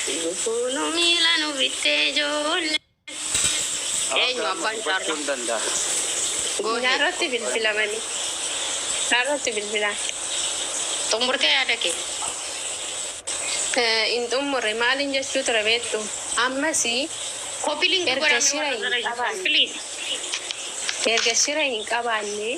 Gufuunu miila nu bittee ijoollee. Eenyu Amma abbaan dubbachuu carraa? hin danda'a. Go ahead. Naarratti bilbilamanii. Naarratti bilbilaan. Xumurtee yaada kee. Hin xumurre. Maalin jechuu ture beektu? Ammas Copy link erga godhamee shira warra hin jala jirtan qabaanne please. erga shira hin qabaanne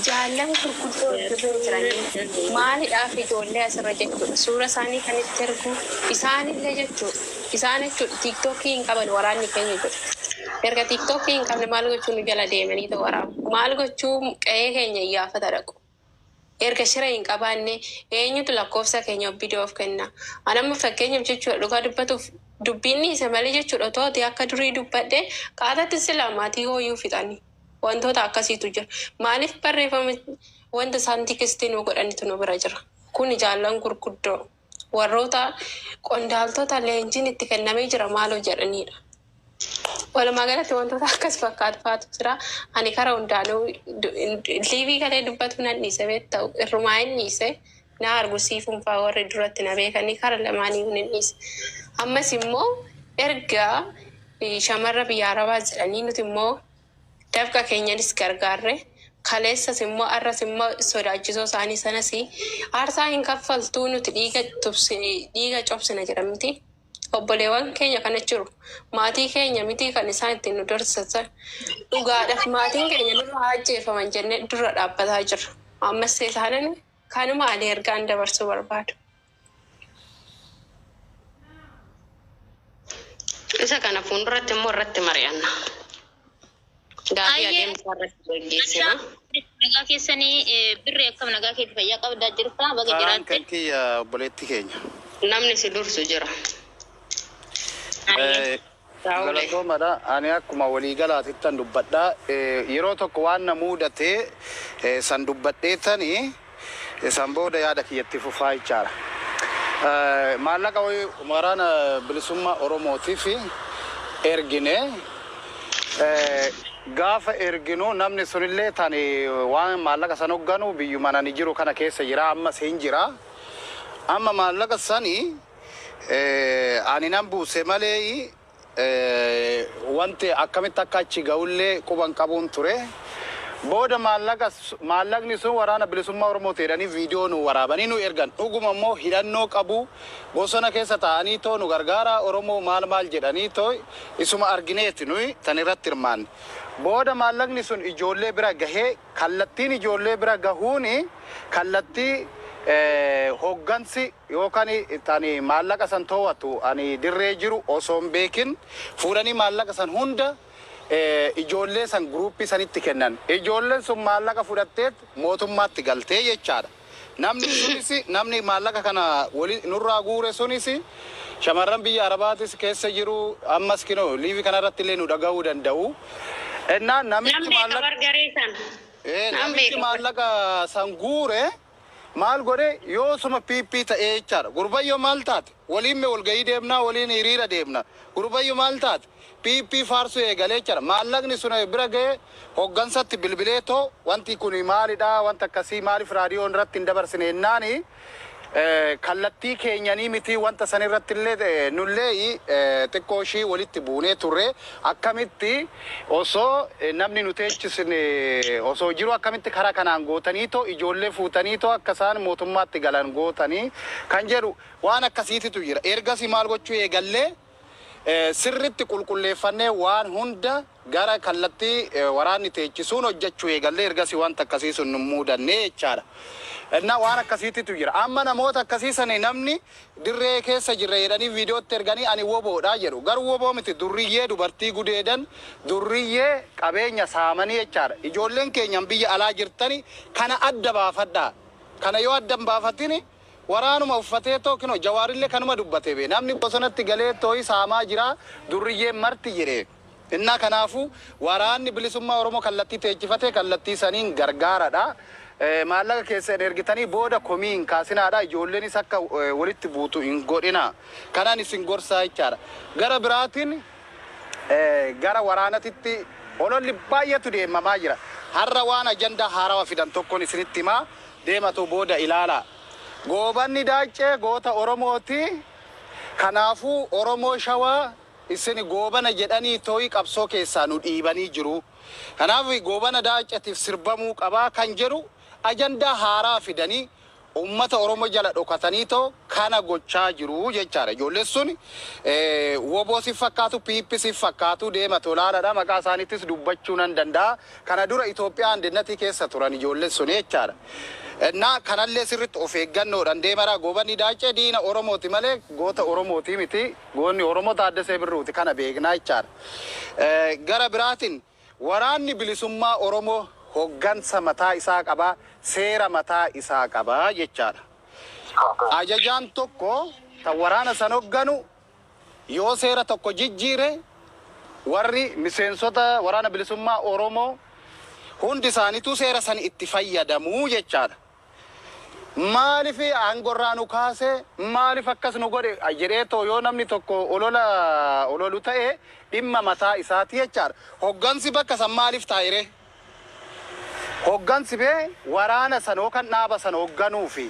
jaallan gurguddoo dirree jiranii maalidhaaf ijoollee asirra jechuudha suura isaanii kan itti ergu isaanillee jechuudha isaan jechuudha tiiktookii hin qaban waraanni keenya jedhu erga tiiktookii hin qabne maal gochuu nu jala deemanii ta'u waraabu maal gochuu qe'ee keenya iyyaafata dhaqu. Erga shira hin qabaanne eenyutu lakkoofsa keenya OPDOf kenna? An amma fakkeenyaaf jechuudha dhugaa dubbatuuf dubbiin dhiise malee jechuudha otoo ati akka durii dubbadhe qaatatti silaa maatii kooyyuu fixani. Wantoota akkasiitu jira. Maaliif barreeffama wanta isaan tikistii nu godhanitu nu bira jira. Kuni jaallan gurguddoo warroota qondaaltota leenjiin itti kennamee jira maaloo jedhaniidha. Walumaa galatti wantoota akkas fakkaatu faatu jira. Ani kara hundaanuu liivii galee dubbatu nan dhiise beekta irrumaa hin dhiise na argu siifuun faa warri duratti na beekanii kara lamaanii hin dhiise. Ammas immoo erga shamarra biyya arabaa jedhanii nuti immoo dafqa keenyanis gargaarre kaleessas immoo arras immoo sodaachisoo isaanii sanas aarsaa hin kaffaltuu nuti dhiiga tubsine dhiiga cobsina jedhamti. Obboleewwan keenya kana jiru. Maatii keenya mitii kan isaan ittiin nu dorsisan. Dhugaadhaaf maatiin keenya nurra haa ajjeefaman jennee dura dhaabbataa jirra. Ammas isaanin kanuma ani ergaan dabarsuu barbaadu. Isa kana fuulduratti immoo irratti mari'anna. Gaafii Ayyee. adeemsa irratti geggeessina. Nagaa keessanii birri akkam nagaa keetti fayyaa qabdaa jirta baga Karaan jiraatte. kan kiyya obboleetti keenya. Namni si dursu jira. Ayyee. Raawulee. Galatoomadha. Ani akkuma waliigalaatittan dubbadha. Yeroo tokko waan na mudate san dubbadheetani san booda yaada kiyyatti fufaa jechaadha. Maallaqa wayii waraana bilisummaa Oromootiif ergine. Gaafa erginu namni sunillee tani waan maallaqa san hogganu biyyuma ani jiru kana keessa jira ammas hin jira. Amma maallaqa sani ani nan buuse malee wanti akkamitti akka achi ga'ullee quban qabuun ture. Booda maallaqa maallaqni sun waraana bilisummaa Oromooti jedhanii viidiyoo nu waraabanii nu ergan. Dhuguma immoo hidhannoo qabu bosona keessa taa'anii too nu gargaara Oromoo maal maal jedhanii too isuma argineeti nuyi tan irratti hirmaanne. Booda maallaqni sun ijoollee bira gahee kallattiin ijoollee bira gahuuni kallattii hoggansi yookaan tani maallaqa san to'atu ani dirree jiru osoo hin beekin fuudhanii maallaqa san hunda ijoollee san guruuppii sanitti kennan. Ijoolleen sun maallaqa fudhatteet mootummaatti galtee jechaadha. Namni sunis namni maallaqa kana wali nurraa guure sunis shamarran biyya Arabaatis keessa jiru ammas kinoo liivii kanarratti illee nu dhaga'uu danda'u. Ennaa Nan namichi beeka maallaqa bargaree san. Nan namichi beeka. maallaqa san guure maal godhe yoo suma PP ta'ee jechaadha. Gurbayyoo maal taate? Waliin mee walgahii deemnaa waliin hiriira deemna. Gurbayyoo maal taate? PP faarsuu eegalee jechaadha. Maallaqni sun bira ga'ee hoggansatti bilbilee too wanti kun maalidha wanta akkasii maaliif raadiyoon irratti hin dabarsine jennaani kallattii keenyanii miti wanta san irratti illee nullee xiqqoo ishii walitti buunee turre akkamitti osoo namni nu teechisne osoo jiru akkamitti karaa kanaan gootanii too ijoollee fuutanii too akka isaan mootummaatti galan gootanii kan jedhu waan akkasiititu jira. Ergasii maal gochuu eegallee sirritti qulqulleeffannee waan hunda gara kallattii waraanni teechisuun hojjechuu eegallee ergasii wanta akkasii sun nu mudannee jechaadha. Innaa waan akkasiititu jira. Amma namoota akkasii sani namni dirree keessa jirra jedhanii viidiyootti erganii ani woboodha jedhu. Garuu woboo miti durriyyee dubartii gudeedan durriyyee qabeenya saamanii jechaadha. Ijoolleen keenyan biyya alaa jirtani kana adda baafadhaa. Kana yoo adda hin baafatini waraanuma uffatee too kinoo Jawaarillee kanuma dubbate be. Namni bosonatti galee tooyi saamaa jira durriyyeen marti jedhe. Innaa kanaafuu waraanni bilisummaa Oromoo kallattii teechifate kallattii saniin gargaaradha. Maallaqa keessan ergitanii booda komii hin kaasinaadha. Ijoolleenis akka walitti buutu hin godhina. Kanaan isin gorsaa jechaadha. Gara biraatiin gara waraanatitti ololli baay'eetu deemamaa jira. Har'a waan ajandaa haarawa fidan tokkoon isinitti himaa deematu booda ilaala. Goobanni Daaccee goota Oromooti. Kanaafuu Oromoo Shawaa isin Goobana jedhanii tooyi qabsoo keessaa nu dhiibanii jiru. Kanaaf Goobana Daacatiif sirbamuu qabaa kan jedhu ajandaa haaraa fidanii ummata Oromoo jala dhokatanii too kana gochaa jiru jechaadha. Ijoolleen sun WBO si fakkaatu, PP si fakkaatu, deema tolaadha. Maqaa isaaniittis dubbachuu nan danda'a. Kana dura Itoophiyaa Andinnati keessa turan ijoolleen sun jechaadha. Na kanallee sirriitti of eeggannoodhaan deemara. Goobanni Daacee diina Oromooti malee goota Oromooti miti. Goonni Oromoo Taaddasee Birruuti, kana beeknaa jechaadha. Gara biraatiin Waraanni Bilisummaa Oromoo hoggansa mataa isaa qabaa, seera mataa isaa qabaa jechaadha. Ajajaan tokko kan waraana san hogganu yoo seera tokko jijjiire, warri miseensota Waraana Bilisummaa Oromoo hundi isaaniitu seera san itti fayyadamuu jechaadha. Maaliif aangorraa nu kaase, maaliif akkas nu godhe jedhee too yoo namni tokko olola ololu ta'e, dhimma mataa isaati jechaadha. Hoggansi bakka san maaliif taa'ire? Hoggansi bee waraana san yookaan dhaaba san hogganuufi.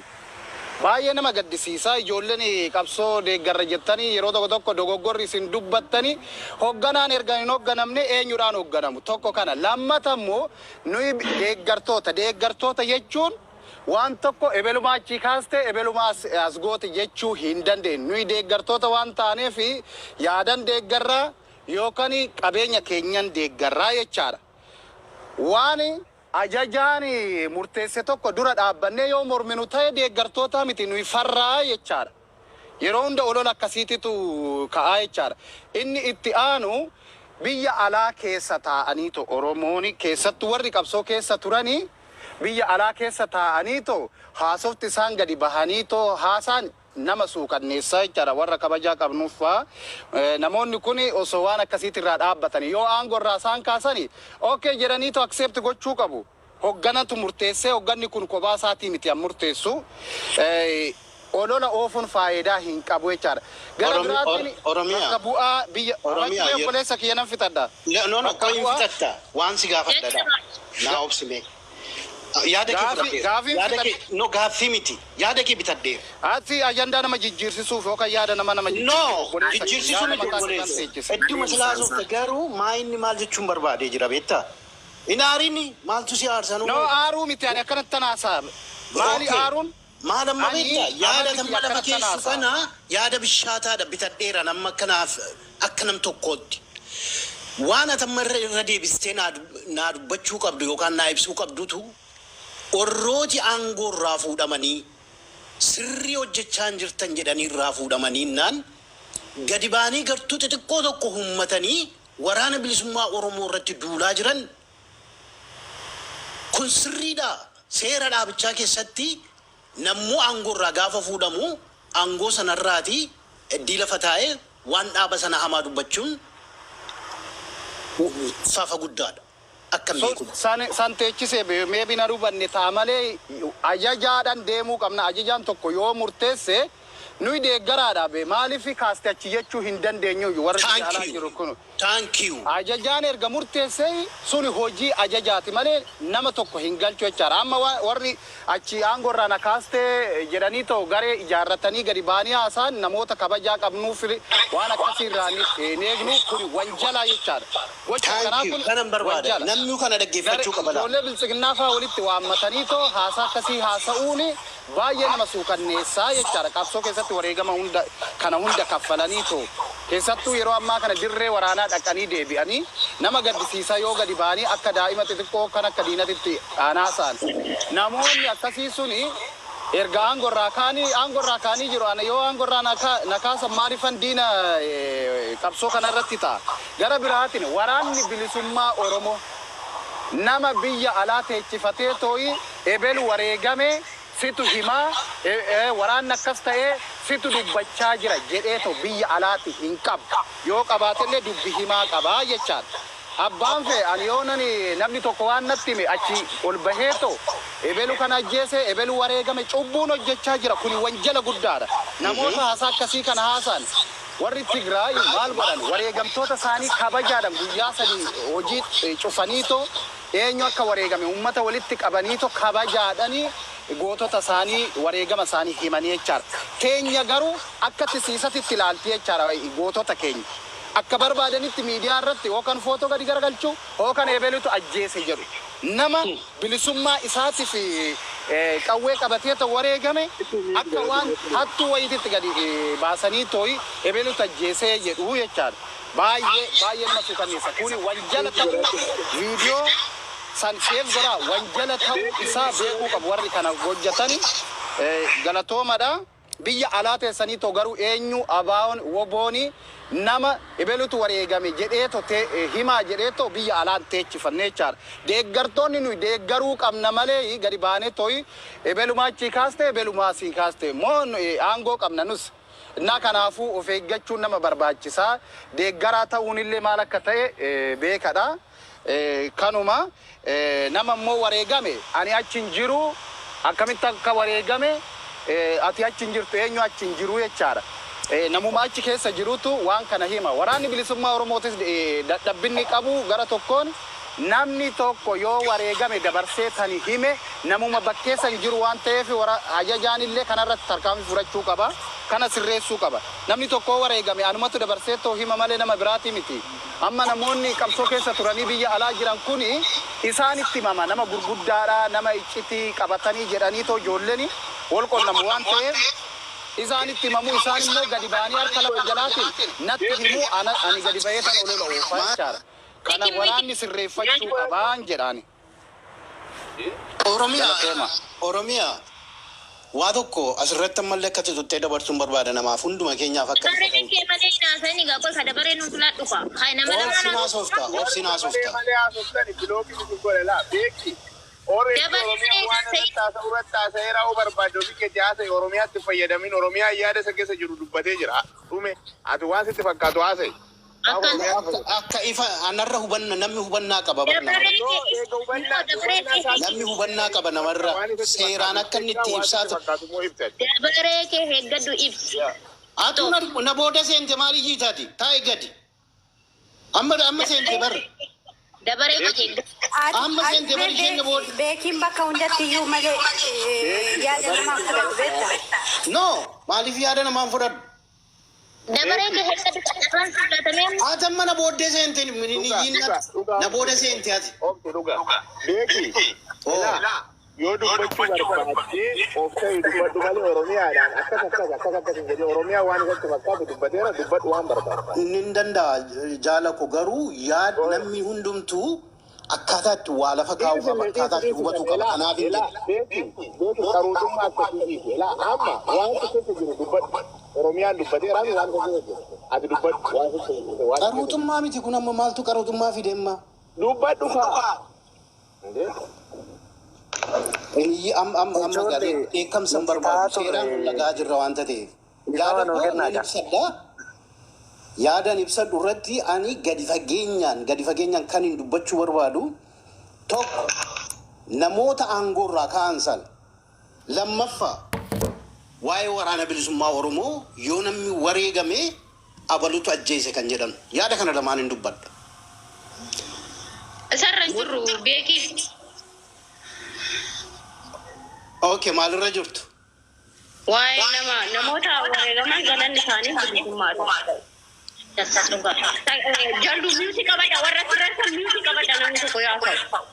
Baay'ee nama gaddisiisa. Ijoolleen qabsoo deeggarra jettanii yeroo tokko tokko dogoggorri isin dubbattanii, hogganaan erga hin hogganamne eenyudhaan hogganamu? Tokko kana. Lammata immoo nuyi deeggartoota. Deeggartoota jechuun waan tokko ebelumaa achii kaaste, ebelumaa as goote jechuu hin dandeenyu. Nuyi deeggartoota waan taaneef yaadan deeggarraa yookaan qabeenya keenyan deeggarraa jechaadha. Waan ajajaan murteesse tokko dura dhaabbannee yoo morminu ta'e, deeggartoota miti, nuyi farraa jechaadha. Yeroo hunda olola akkasiititu ka'aa jechaadha. Inni itti aanu, biyya alaa keessa taa'aniitu Oromoon, keessattuu warri qabsoo keessa turanii, biyya alaa keessa taa'aniitu haasofti isaan gadi bahaniitu haasaan nama suukanneessaa jechaadha, warra kabajaa qabnuuf fa'aa. Namoonni kun osoo waan akkasiitirraa dhaabbatanii, yoo aangoo irraa isaan kaasanii okay jedhaniitu accept gochuu qabu. Hogganatu murteessee, hogganni kun kophaa isaatii miti an murteessu. Olola oofuun faayidaa hin qabu jechaadha. Gara biraatiin Oromiyaa. bakka bu'aa biyya Oromiyaa, Rakkoo obboleessa kiyya nan fixadha. No, Bakka qoyin bu'aa fixatta. Waan si gaafadha. Naa obsime. Yaada kee fudhadheera. Gaafiin Yaada fixadhe. kee, no, gaaffii miti. Yaada kee bitadheera. Ati ajandaa nama jijjiirsisuuf yookaan yaada nama No, jijjiirsisu, obboleessa kiyya, jijjiirsisuu yaada miti mataa keessan obboleessa. teechise. Hedduma silaa soofta garuu maa inni maal jechuun barbaadee jira beektaa? Hin aarini, maaltu si aarsanuu? No, aaruu miti, ani akkanatti tanaasaa. Maali aaruun? Maal amma Ani beektaa? Yaada amalli amma kiyya lafa akkanatti keessu tanaasaa. kana yaada bishaataadha, bitadheera nama kanaaf akka nam tokkootti. Waan ati amma irra deebistee naa dubbachuu qabdu yookaan naa ibsuu qabdutu, orrooti aangoo irraa fuudhamanii, sirrii hojjechaa hin jirtan jedhanii irraa fuudhamanii naan gadi ba'anii gartuu xixiqqoo tokko hummatanii Waraana Bilisummaa Oromoo irratti duulaa jiran kun sirriidha? Seera dhaabichaa keessatti nammoo aangoo irraa gaafa fuudhamu, aangoo sanarraati eddii lafa taa'ee waan dhaaba sana hamaa dubbachuun fafa guddaadha. Akkam So, beeku. san teechisee maybe na hubanne ta'a malee, ajajaadhaan deemuu qabna. Ajajaan tokko yoo murteesse nuyi deeggaraadha be. Maaliif kaaste achi jechuu hin dandeenyu warri biyya Thank alaa you. jiru kun. Thank you. Ajajaan erga murteesse suni hojii ajajaati malee nama tokko hin galchu jechaadha. Amma warri achi aangoo irraa na kaaste jedhanii ta'u garee ijaarratanii gadi ba'anii haasa'an, namoota kabajaa qabnuuf waan akkasii irraa hin eegnu, kun wanjalaa jechaadha. Gocha Thank akkanaa you. kun Kanan barbaada. wanjala. Namni kana dhaggeeffachuu qaba laa. Ijoollee Biltsiginnaa fa'aa walitti waammatanii too haasaa akkasii haasa'uun baay'ee nama suukanneessaa jechaadha. Qabsoo keessatti wareegama hunda kana hunda kaffalanii too, keessattuu yeroo ammaa kana dirree waraanaa dhaqanii deebi'anii, nama gaddisiisaa yoo gadi ba'anii akka daa'ima xixiqqoo kan akka diinatitti haasa'an. Namoonni akkasii suni erga aangoo irraa kaanii jiru. Ana yoo aangoo irraa na kaasan maaliifan diina qabsoo kana irratti ta'a? Gara biraatiin Waraanni Bilisummaa Oromoo nama biyya alaa teechifatee tooyi ebelu wareegame situ himaa, waraanni akkas ta'ee situ dubbachaa jira jedhee to biyya alaatti hin qabu. Yoo qabaatellee dubbi himaa qabaa jechaadha. Abbaan fee ani yoo nani namni tokko waan natti hime achi ol bahee to ebelu kana ajjeese, ebelu wareegame, cubbuun hojjechaa jira. Kuni wanjala guddaadha. Namoota haasaa akkasii kana haasa'an Warri Tigraay maal godhan? Wareegamtoota isaanii kabajaadhaan guyyaa 3 hojii cufaniitoo eenyu akka wareegame uummata walitti qabaniitoo kabajaadhani gootota isaanii wareegama isaanii himanii jechaadha. Keenya garuu akka tisiisatitti ilaalti jechaadha gootota keenya. Akka barbaadanitti miidiyaa irratti yookaan footoo gadi garagalchuu yookaan ebelutu ajjeese jedhu. Nama bilisummaa isaatiif qawwee qabatee ta'u wareegame akka waan hattuu wayiititti gadi baasanii tooyi ebelutu ajjeesee jedhu jechaadha. Baay'ee baay'ee nama suukanneessa. Kuni wanjala ta'uu viidiyoo san save godhaa, wanjala ta'uu isaa beekuu qabu warri kana hojjetani. Galatoomadha. Biyya alaa teessanii too garuu eenyu ABOn WBOni nama ebelutu wareegame jedhee to te himaa jedhee too biyya alaan teechifanne jechaadha. Deeggartoonni nuyi deeggaruu qabna malee gadi baanee tooyi ebelumaa achii kaaste ebelumaa asii kaaste moo aangoo qabna nus. Innaa kanaafuu of eeggachuun nama barbaachisaa. Deeggaraa ta'uun illee maal akka ta'e beekadha. Kanuma nama immoo wareegame ani achi hin jiru, akkamitti akka wareegame ati achi hin jirtu, eenyu achi hin jiru jechaadha. Namuma achi keessa jirutu waan kana hima. Waraanni bilisummaa Oromootis dadhabbinni qabu gara tokkoon namni tokko yoo wareegame dabarsee tani hime namuma bakkeessa hin jiru waan ta'eef ajajaan illee kanarratti tarkaanfii fudhachuu qaba. Kana sirreessuu qaba. Namni tokko wareegame anumatu dabarsee too hima malee nama biraati miti. Amma namoonni qabsoo keessa turanii biyya alaa jiran kuni isaanitti himama. Nama gurguddaadha, nama iccitii qabatanii jedhanii too ijoolleen wal qonnamu waan ta'eef isaanitti himamu, isaan immoo gadi ba'anii harka lafa jalaatiin natti himu, ani gadi ba'ee tan olola oofaa jechaadha. Kana waraanni sirreeffachuu qabaan jedhaani. Oromiyaa Galatooma. Oromiyaa waa tokko asirratti ammallee akka tuttee dabarsuun barbaada namaaf hunduma keenyaaf akka ifa Dabaree ta'u. kee malee hin haasa'in egaa qofa dabaree nuuf laadhu kaa. Haa nama lama Obsi na naasofta, obsi Malee naasofta. malee haasoftani block isin godhe laa beeki. Already Dabaree Oromiyaa malee waan haasa'in. irratti haasa'u irratti haasa'eera oo barbaadde ofii keetti haasa'e, Oromiyaatti hin fayyadamin. Oromiyaa yaada isa keessa jiru dubbatee jira. Dhume, ati waan sitti fakkaatu haasa'i. Maaf Akkas. Oromiyaatti Akka fayyadamu? akka ifa anarra hubanna namni hubannaa qaba bar namarra. Dabaree No, kee eega hubannaa dabaree hubannaa kee isaa Namni hubannaa qaba namarra. waan isatti Seeraan fakkaatu akka inni ibsaa itti waan ibsaa sitti fakkaatu immoo ibsati. Dabaree kee eeggadhu ibsi. Yaa. Atu na booda seente maal iyyitaati? Taa'e gadi. Amma amma seente bar. Dabaree kee Beeki. eeggadhu. Ati Amma ati seente bar isheen na booda. Beekiin bakka hundatti iyyuu malee Beeki. yaada Dabaree namaa fudhatu beekta. No, maaliif yaada namaan fudhadhu? Dabaree Beeki. kee eeggadhu carraan siif laatamee amma. Ati amma na booddee seente ni Dhugaa iyyiin dhugaa ati. dhugaa Na booda obsi seente ati. obsi dhugaa. Beeki. Oo. Ilaa yoo dubbachuu barbaaddee of ta'e dubbadhu malee Oromiyaadhaan akkas akkas akkas akkas hin jedhee Oromiyaa waan isatti fakkaatu dubbateera, dubbadhu waan barbaadu. Nin danda'a jaala ko, garuu yaad namni hundumtuu akkaataa itti waa lafa kaa'uu qaba, Dhiisi akkaataa dhiisi itti dhiisi hubatuu qaba. elaa Kanaaf hin elaa jedhe. Beeki, beeki, qaruutummaa akkasii dhiisi. Elaa amma waan si keessa jiru dubbadhu. Oromiyaan dubbateera waan isa keessa jiru. Ati dubbadhu waan si keessa waan si keessa jiru. Qaruutummaa miti kun, amma maaltu qaruutummaa fide amma? Dubbadhu kaa. Indee? Inni amma amma amma garee Ijoollee dheekkamsa hin nuti barbaadu. ta'aa turre Seeraan ol dhagaa jirra waanta ta'eef. dhiifama Yaada nuu koo kennaa nan jira. ibsadha. Yaadan ibsadhu irratti ani gadi fageenyaan kan hin dubbachuu barbaadu tokko namoota aangoo irraa ka'an sana, lammaffaa waa'ee Waraana Bilisummaa Oromoo yoo namni wareegame abalutu ajjeese kan jedhan yaada kana lamaan hin dubbadha. Isarra hin jirru beekii. Okay, maalirra jirtu? Waa'ee nama namoota wareegaman galanni isaanii bilisummaadha. Jaldu mute qabadha, warra sirreessan mute qabadha, namni tokko yaa ta'u.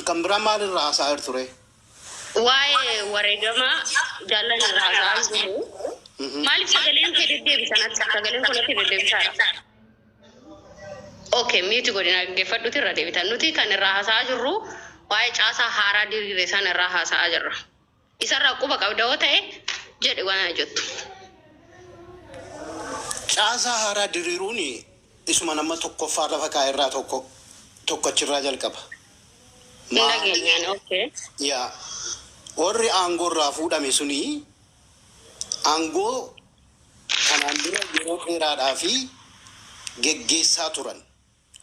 Kan biraa maalirra haasa'aa ture? Waa'ee wareegama jaallan irraa haasa'aa jiru. Maaliif sagaleen kee deddeebisan ati, sagaleen kun ati deddeebisaadha? Okay, mute godina dhaggeeffadhuti irra deebitan. Nuti kan irraa haasa'aa jirru waa'ee caasaa haaraa diriire sana irraa haasa'aa jirra. Isarraa quba qabda yoo ta'e jedhi waan jettu. Caasaa haaraa diriiruun isuma nama tokkoffaa lafa kaa'e irraa tokko tokkochirraa jalqaba. Hin dhageenyaan, okay. Yaa warri aangoo irraa fuudhame suni aangoo kanaan dura yeroo dheeraadhaa fi geggeessaa turan,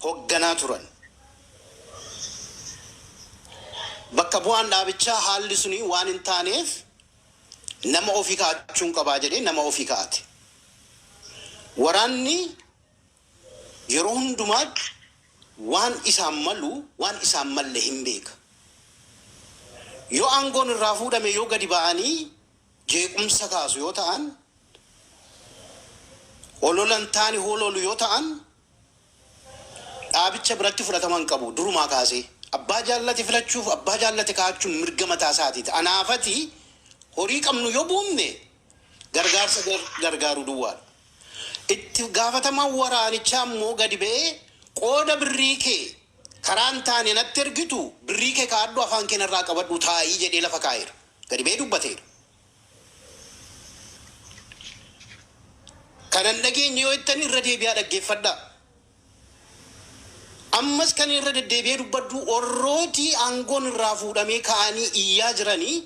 hogganaa turan. Bakka bu'aan dhaabichaa haalli suni waan hin taaneef Nama ofii kaa'achuun qabaa jedhee nama ofii kaa'ate. Waraanni yeroo hundumaatti waan isaan malu, waan isaan malle hin beeka. Yoo aangoon irraa fuudhame, yoo gadi ba'anii jeequmsa kaasu yoo ta'an, ololan taani hololu yoo ta'an, dhaabicha biratti fudhatama hin qabu durumaa kaasee. Abbaa jaallate filachuuf abbaa jaallate kaa'achuun mirga mataa isaatiiti. Anaafati horii qabnu yoo buufne gargaarsa gargaaru duwwaadha. Itti gaafatamaan waraanichaa immoo gadi ba'ee, "Qooda birrii kee karaan taane natti ergitu, birrii kee kaa'adhu, afaan kee narraa qabadhu, taa'ii," jedhee lafa kaa'eera. Gadi ba'ee dubbateera. Kanan dhageenye yoo jettan, irra deebi'aa dhaggeeffadhaa. Ammas kan irra deddeebi'ee dubbadhu, warrootii aangoon irraa fuudhamee ka'anii iyyaa jiranii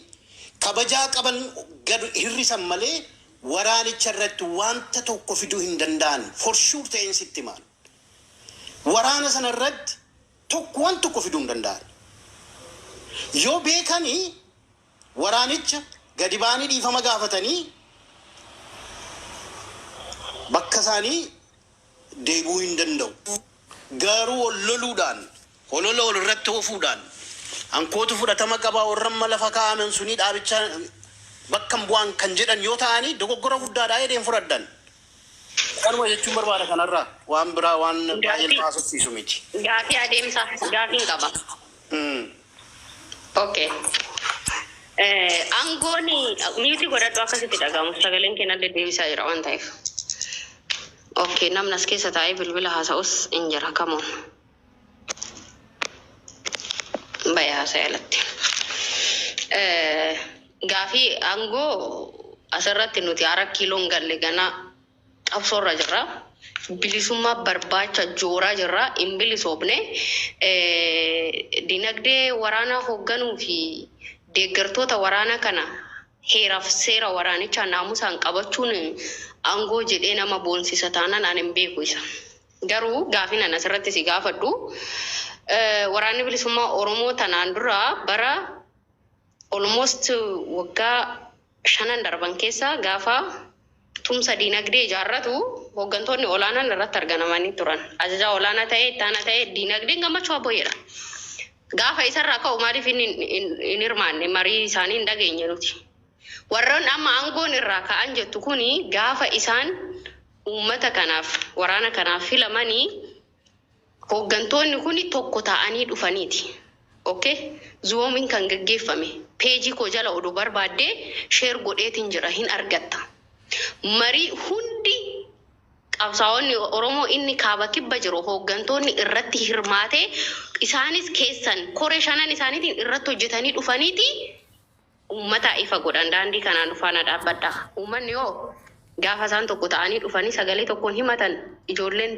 kabajaa qaban gad hirrisan malee waraanicha irratti wanta tokko fiduu hin danda'an. For sure ta'een sitti himaan. Waraana sana irratti tokko waan tokko fiduu hin danda'an. Yoo beekanii waraanicha gadi ba'anii dhiifama gaafatanii bakka isaanii deebi'uu hin danda'u. Garuu ol loluudhaan, holola ol irratti oofuudhaan, hankootu fudhatama qabaa, warra amma lafa kaa'aman sunii dhaabicha bakka hin bu'an kan jedhan yoo ta'anii, dogoggora guddaadhaa jedheen fudhadhan. Kanuma jechuun barbaada, kanarraa waan biraa waan baay'ee nama haasofsiisu miti. Gaafii adeemsa gaafiin qaba. Okay. Aangoon mute godhadhu, akkasitti dhagahamu, sagaleen keenya deddeebisaa jira waan ta'eef. Okay, namni as keessa taa'ee bilbila haasa'us hin jira, come on. Baay'ee haasa'e alatti. Gaafii aangoo asirratti nuti hara kiiloon galle ganaa qabsoorra jirra. Bilisummaa barbaacha jooraa jirra. Hin bilisoofne. Dinagdee waraanaa hoogganuu fi deeggartoota waraanaa kana heeraaf seera waraanichaa naamusaan qabachuun aangoo jedhee nama boonsisa taanaan ani hin beeku isa. Garuu gaafiin ani asirratti si gaafadhu, waraanni bilisummaa Oromoo tanaan dura bara almost waggaa 5n darban keessa gaafa tumsa diinagdee ijaarratu hooggantoonni olaanaan irratti argamanii turan. Ajajaa olaanaa ta'ee, itti aanaa ta'ee, diinagdeen Gammachuu Abboyyeedha. Gaafa isarraa ka'u maaliif inni hin hirmaanne? Marii isaanii hin dhageenye nuti. Warroon amma aangoon irraa ka'an jettu kuni gaafa isaan uummata kanaaf, waraana kanaaf filamanii, hooggantoonni kuni tokko ta'anii dhufaniiti. Okay? Zoomiin kan gaggeeffame peejii koo jala oduu barbaaddee share godheetiin jira, hin argatta. Marii hundi qabsaa'onni Oromoo inni kaaba kibba jiru hooggantoonni irratti hirmaatee, isaanis keessan koree shanan isaaniitiin irratti hojjetanii dhufaniiti uummata ifa godhan, daandii kanaan faana dhaabbadha. Uummanni yoo gaafa isaan tokko ta'anii dhufanii sagalee tokkoon himatan ijoolleen